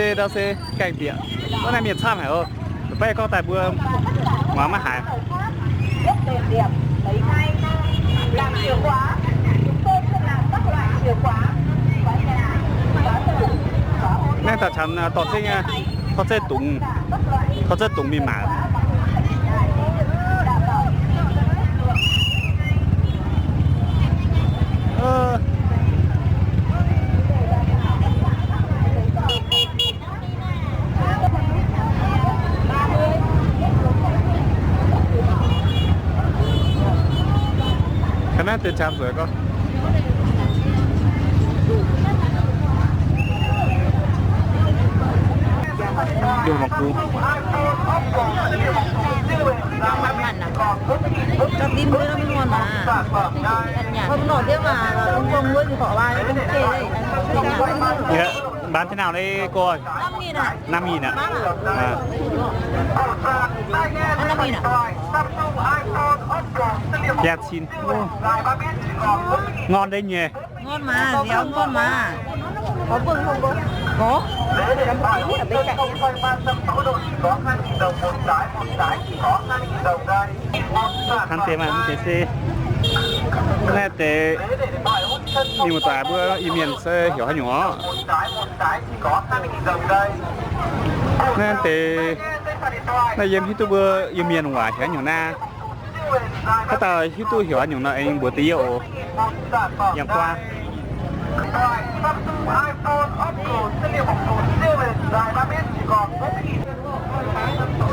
Ndau se gaengh bieqc, wuov naaiv mienh camv haic oc. Baav gorngv daaih mbuo muangx maiv haiz. Naaiv daaih camv dorh zengv, dorh zengv dungz, dorh zengv dungz mingh maaic. Ga'naaiv deix camv zuqc gorngv. Yiem mangc gux. Mbaan te naaic le gorx. Nam mienh aqv. Ngon deix nyei. Ngon maah, nziaaux ngon maah. Hnangv deix maaih deix se, naaiv deix mienh muoz-doic mbuo Iu-Mienh se heuc haaix nyungc orqc? Naaiv deix, naaiv yiem hiuv duqv mbuo Iu-Mienh waac heuc haaix nyungc naaiv. Haaix dauh hiuv duqv heuc haaix nyungc nor, aengx mbuox deix yie oc. Yangh guaa.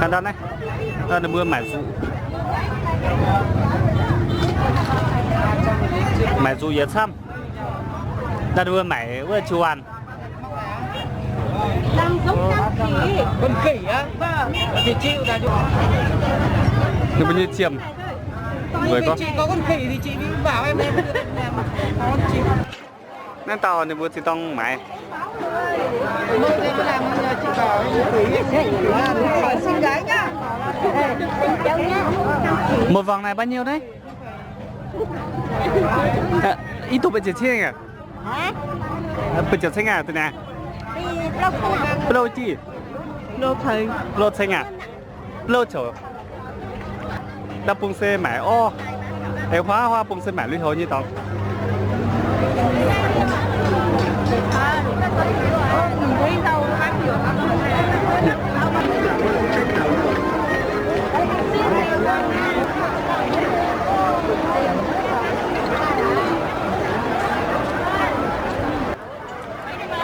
Hnangv naaiv, ninh mbuo maaic zuqc, maaic zuqc yietc camv. Naaiv ninh mbuo maaic wuov jiu waanh. Ninh mbuo nyei ziemh. Weic gorngv naaiv dauh ninh mbuo zinh dorng maaiz. Một vòng này bao nhiêu đấy? Ih, duqv ba'ziex ceng aqv? Ba'ziex ceng aqv, da'naaiv? Ba'lov jih? Ba'lov ceng aqv? Ba'lov cov. Naaiv bung se maaic orv. Aengx huaav huaav bung se maaic lui-houx nyei dorngx.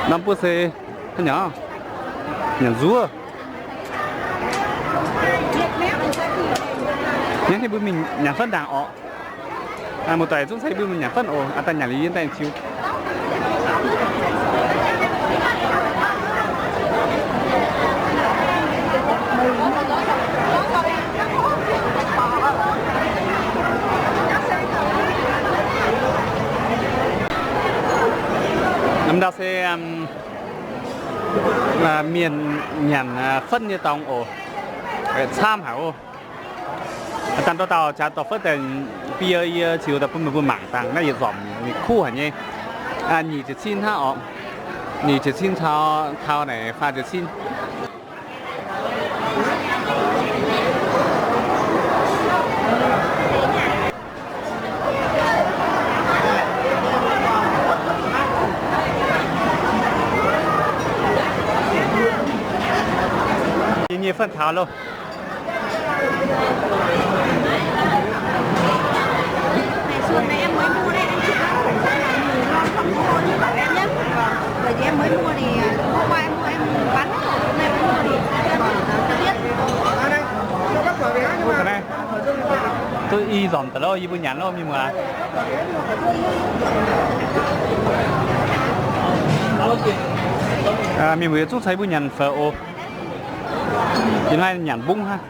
Norm buov se haaix nyungc? Nyanc nzuov. Nyanc, mbuo mingh nyanc fatv ndaangc orqc. Muoz-doic zungv ceix mbuo mingh nyanc fatv oc. Aa, daaih nyanc liuz yie daaih ziux. Norm ndau se mienh nyanc fatv nyei dorngx oc. Camv haic oc. Dangh dorh dauh jaax dorh fatv daaih biei yie ziux daaih bun meih mbuo mangc dangh naaiv yietc nzormc ninh kuv haic nyei. Nyic ziepc cin hnangv orqc. Nyic ziepc cin taux, taux naaic faah ziepc cin. Yie nyei fatv taux loh. Duqv i nzormc daaih loh, yie mbuo nyanc loh, mienh muoz. Mienh muoz zungv caux yie mbuo nyanc faux oc. Yie hnoi nyanc mbungv hnangv.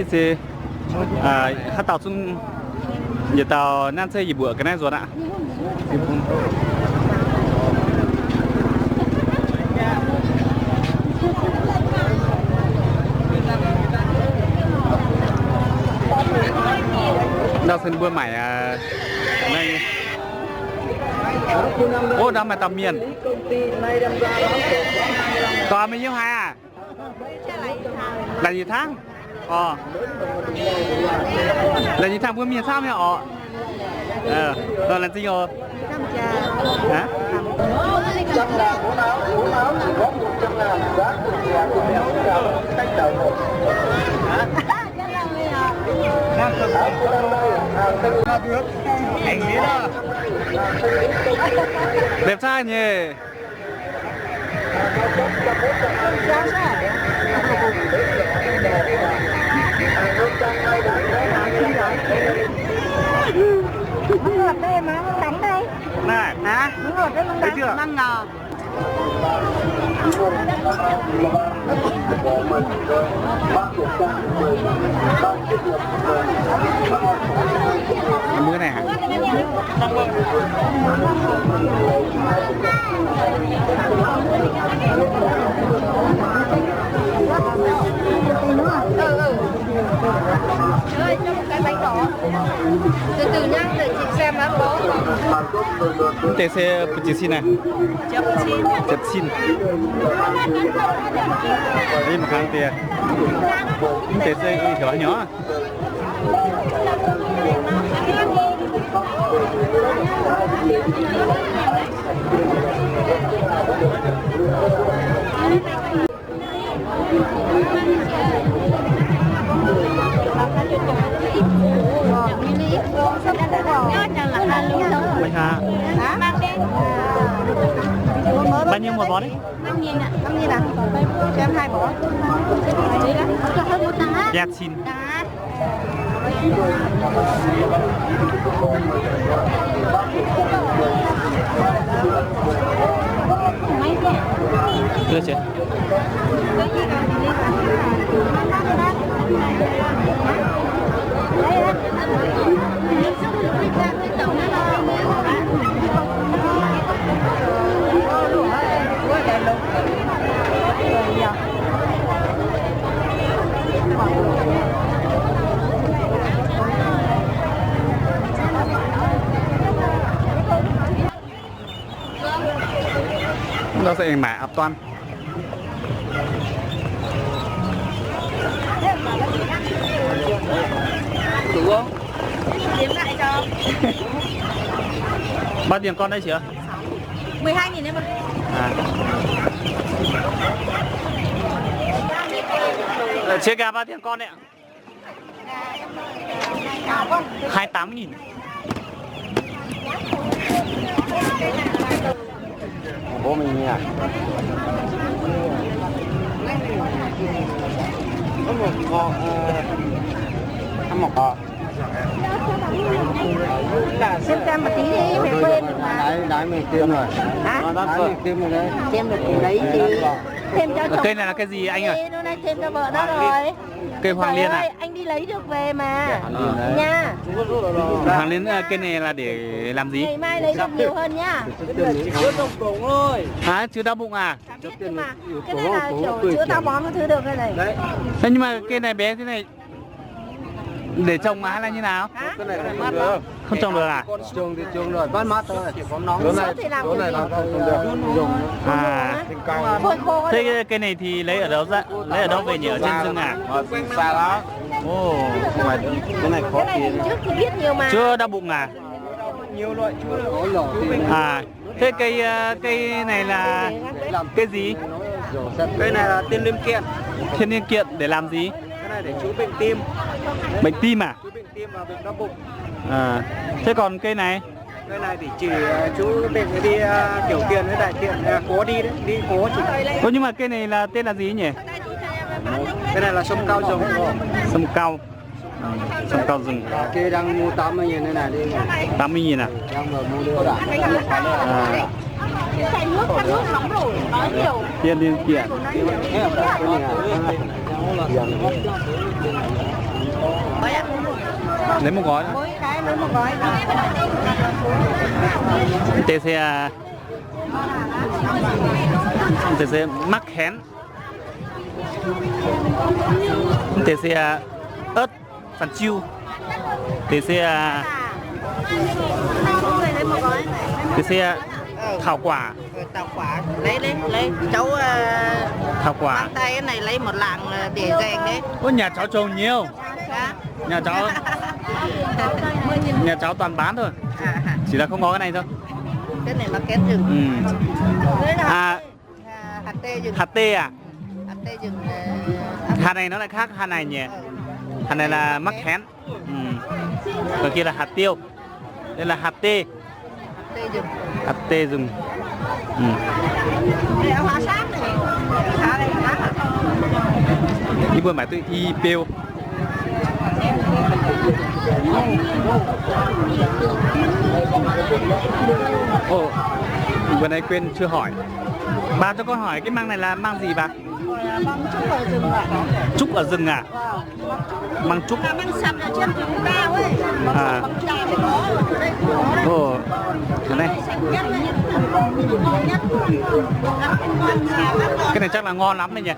Se, haaix dauh zungv, yietc dauh nanv zeiv yie mbuoqc ga'naaiv nzuonx aqv. Ndau se mbuo maaic, o, ndau maaih dauh mienh. Gorx, meih yiem haaix aqv? Laengz Nyitc Tangv. Orqc. Laengz Nyitc Tangv mbuo mienh camv nyei orqc. Laengz zingh oc. Liepc cai nyei. Naaiv. Hả? Đúng rồi, cái món đắng ăn ngon. Mbuo naaiv hả? Mv deix se buo jiex cin naaiv? Ziepc cin. Mv deix se heuc haaix nyungc? Mày hả? Hả? Bao nhiêu một bó đấy? Năm nghìn ạ. Năm nghìn à? Cho em hai bó. Dạ xin. Được chưa? Nor se aengx maaic aqv duanh. Bao tiền con đấy chị ạ? Mười hai nghìn đấy mà. À. Ờ, chia gà bao tiền con đấy ạ? Hai tám nghìn. Bố mình nhỉ? Có một con, ờ, có một con. Xem xem một tí đi, về quê mình mà. Đái, đái mình tiêm rồi. Hả? Đái mình tiêm rồi đấy. Tiêm được thì lấy thì thêm cho chồng. Cây này là cây gì anh ơi? Đây, nó này thêm cho vợ nó rồi. Cây Hoàng Liên à? Anh đi lấy được về mà. Nha. Hoàng Liên, ờ, cây này là để làm gì? Ngày mai lấy được nhiều hơn nhá. Hả? Chữa đau bụng à? Chả biết nhưng mà cái này là kiểu chữa táo bón các thứ được đây này. Đấy. Thế nhưng mà cây này bé thế này để trồng mà hay là như nào? Hả? Cái này không trồng được. Không trồng được à? Trồng thì trồng rồi, bắt mát thôi. Cái này, cái này là không trồng được. Dùng. À. Thế cái, cái này thì lấy ở đâu ra? Lấy ở đâu về nhỉ? Ở trên rừng à? Ở rừng xa lắm. Ồ. Cái này khó tìm. Cái này thì trước thì biết nhiều mà. Chữa đau bụng à? Nhiều loại chữa. À, thế cây, ờ, cây này là cây gì? Cây này là thiên niên kiện. Thiên niên kiện để làm gì? Cái này để chữa bệnh tim. Bệnh tim à? Chữa bệnh tim và bệnh đau bụng. À, thế còn cây này? Cái này để chỉ, ờ, chữa bệnh đi, ờ, tiểu tiện với đại tiện, ờ, khó đi đấy, đi khó chỉ. Ơ, nhưng mà cây này là tên là gì nhỉ? Cái này là sâm cao rồng. Sâm cao. Sâm cao rồng. Cái đang mua tám mươi nghìn này này đi. Tám mươi nghìn à? Đang mà mua đi. À. Tiên liên kiện. Cái này à? Cái này à? Leiz muoz-nqoix. Deix se, deix se maqv kaenx. Deix se ớt, fanh-ziu. Deix se, deix se thảo quả. Thảo quả. Wuov nyaah caux zong nyei. Nyaah caux, nyaah caux toàn bán thôi. Chỉ là không có cái này thôi. Hạt tê à? Hạt này nó lại khác hạt này nhỉ? Hạt này là mắc hén. Còn kia là hạt tiêu. Đây là hạt tê. Hạt tê rừng. Yie mbuo maaic duqv i beu. Ồ, vừa nãy quên chưa hỏi. Bà cho con hỏi cái măng này là măng gì bà? Trúc ở rừng à? Măng trúc. À. Ồ, này. Cái này chắc là ngon lắm đây nhỉ?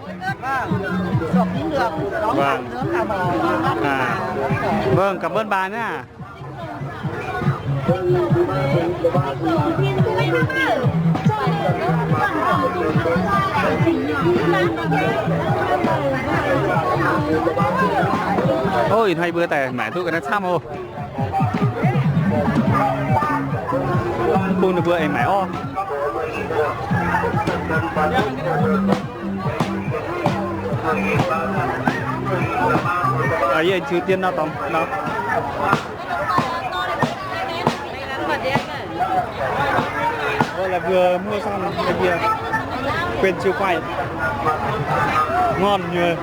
Vâng. À. Vâng, cảm ơn bà nhá. Ôi, ih hnoi mbuo daaih maaic duqv ga'naaiv camv oc. Bung ninh mbuo aengx maaic orv. Yie Triều Tiên nor dorngx nor. Ơ, laaix mbuo muoz-doic yie quên chưa quay. Ngon nyei.